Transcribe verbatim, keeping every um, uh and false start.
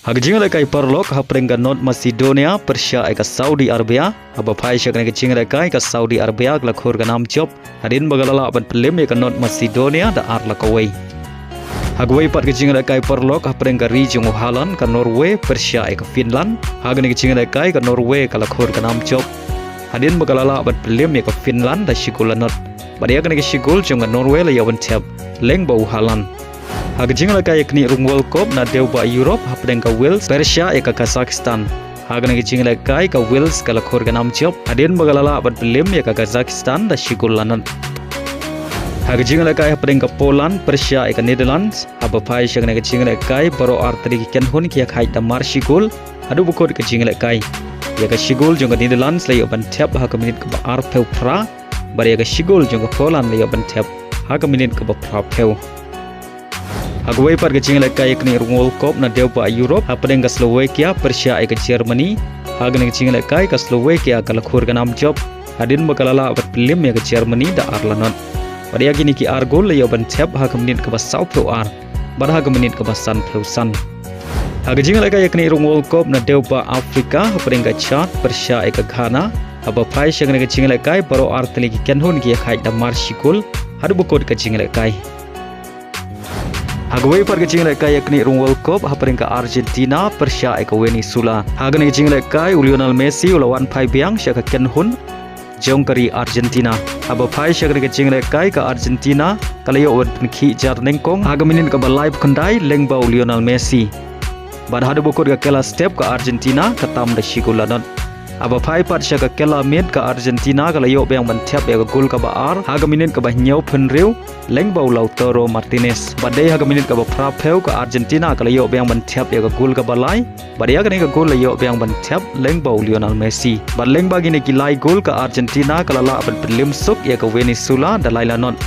Ha ka jingïalehkai paralok hapdeng ka North Macedonia pyrshah ïa ka Saudi Arabia. Haba phai sha kane ka jingïalehkai ka Saudi Arabia ka la khur ka nam jop hadien ba ka la lah ban pynlem ïa ka North Macedonia da ar la kawei. Ha kawei pat ka jingïalehkai paralok hapdeng ka ri jong u Haaland ka Norway pyrshah ïa ka Finland. Ha kane ka jingïalehkai ka Norway ka la khur ka nam jop hadien ba ka la lah ban pynlem ïa ka Finland da shi gol la nod. Bad ïa kane ka shi gol jong ka Norway la ïoh ban thep lyngba u Haaland. Ha ka jingïalehkai ïa ka knieh rung World Cup na dewbah Europe hapdeng ka Wales pyrshah ïa ka Kazakhstan. Ha kane ka jingïalehkai ka Wales ka la khur ka nam jop hadien ba ka la lah ban pynlem ïa ka Kazakhstan da shi gol la nod. Ha ka jingïalehkai hapdeng ka Poland pyrshah ïa ka Netherlands. Haba phai sha kane ka jingïalehkai baroh ar tylli ki kynhun ki ïakhaid da mar shi gol haduh ba kut ka jingïalehkai. Ïa ka shi gol jong ka Netherlands la ïoh ban thep ha ka minit kaba arphew phra. Bad ïa ka shi gol jong ka Poland la ïoh ban thep ha ka minit kaba phraphew. Ha kawei pat ka jingïalehkai ïa ka knieh rung World Cup na dewbah Europe hapdeng ka Slovakia pyrshah ïa ka Germany. Ha kane ka jingïalehkai ka Slovakia ka la khur ka nam jop hadien ba ka la lah ban pynlem ïa ka Germany da ar la nod. Bad ïa kine ki ar gol la ïoh ban thep ha ka minit kaba sawphew ar bad ha ka minit kaba sanphew san. Ha ka jingïalehkai ïa ka knieh rung World Cup na dewbah Afrika hapdeng ka Chad pyrshah ïa ka Ghana. Haba phai sha kane ka jingïalehkai baroh ar tylli ki kynhun ki ïakhaid da mar shi gol haduh ba kut ka jingïalehkai. Ha kawei pat ka jingïalehkai ïa ka knieh rung World Cup hapdeng ka Argentina pyrshah ïa ka Venezuela. Ha kane ka jingïalehkai u Lionel Messi u la wan phai biang sha ka kynhun jong ka ri Argentina. Haba phai sha kane ka jingïalehkai ka Argentina ka la ïoh ban pynkhih jar nyngkong ha ka minit kaba laiphew khyndai lyngba u Lionel Messi. Bad haduh ba kut ka kylla step ka Argentina ka tam da shi gol la nod. Haba phai pat sha ka kylla miet ka Argentina ka la ïoh biang ban thep ïa ka gol kaba ar ha ka minit kaba hynñiewphew hynriew lyngba u Lautaro Martinez. Bad dei ha ka minit kaba phraphew ka Argentina ka la ïoh biang ban thep ïa ka gol kaba lai. Bad ïa kane ka gol la ïoh biang ban thep lyngba u Lionel Messi. Bad lyngba kine ki lai gol ka Argentina ka la lah ban pynlem suk ïa ka Venezuela da lai la nod.